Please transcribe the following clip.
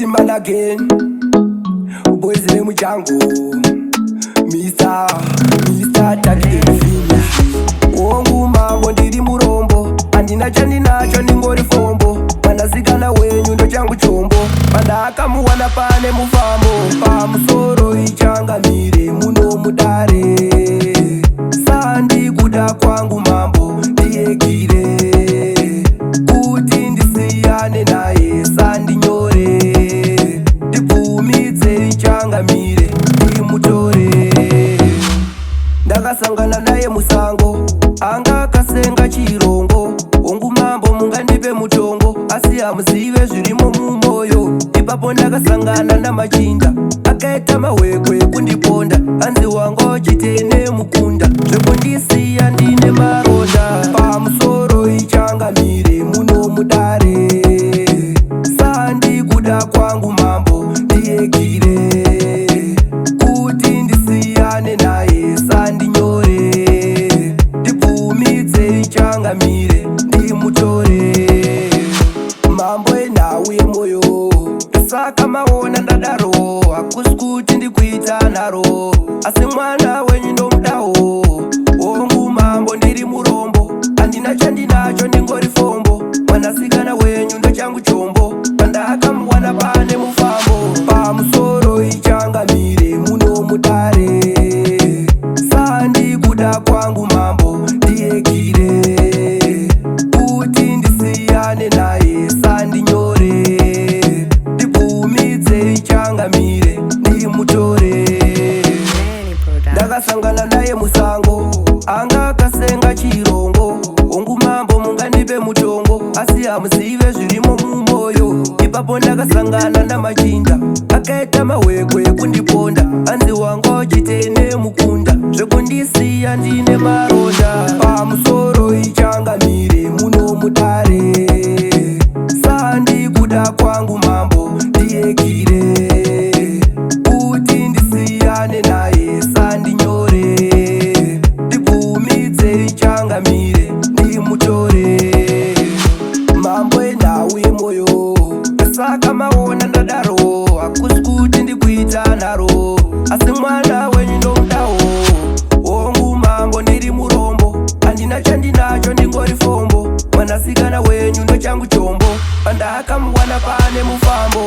Hitman again. Boys vemujango. Mr. Taki finish. Hongu mambo, ndiri murombo, handina chandinacho, ndingori fombo. Mwanasikana wenyu ndochangu chombo, pandakamuwana pane mufambo. Pamusoro ichangamire, muno mudare, sandi kuda kwangu mambo, ndiyegire kuti ndisiyane naye sandinyore. Ndibvumidze ichangamire, ndimutore. Ndakasangana naye musango, anga akasenga chirongo. Hongu mambo, mungandipe mutongo, asi hamuzive zvirimo mumoyo. Ipapo ndakasangana namachinda, akaita mahwekwe kundiponda. Hanzi wanga uchitene mukunda, zvekundisiya ndine maronda. Pamusoro ichangamire, muno mudare, sandi kuda kwangu mambo, ndiyegire kuti ndisiyane naye sandinyore. Ndibvumidze ichangamire, ndimutore. Mambo, enhau yemoyo, saka maona ndadaro. Hakusi kuti ndikuita nharo, asi mwana wenyu ndomudawo. Hongu mambo, ndiri murombo, handina chandinacho, ndingori fombo. Mwanasikana wenyu ndochangu chombo, pandakamuwana pane mufambo. Pamusoro ichangamire, muno mudare, sandi kuda kwangu mambo, ndiyegire kuti ndisiyane naye sandinyore. Ndibvumidze ichangamire, ndimutore. Manny Production. Ndakasangana naye musango, anga akasenga chirongo. Hongu mambo, mungandipe mutongo, asi hamuzive zvirimo mumoyo. Ipapo ndakasangana namachinda, akaita mahwekwe kundiponda. Hanzi wanga uchitene mukunda, zvekundisiya ndine maronda. Pamusoro ichangamire, muno mudare, sandi kuda kwangu mambo, ndiyegire kuti ndisiyane naye sandinyore. Ndibvumidze ichangamire, ndimutore. Mambo, enhau yemoyo, saka maona ndadaro. Hakusi kuti ndikuita nharo, asi mwana wenyu ndomudawo. Hongu mambo, ndiri murombo, handina chandinacho, ndingori fombo. Mwanasikana wenyu ndochangu chombo, pandakamuwana pane mufambo.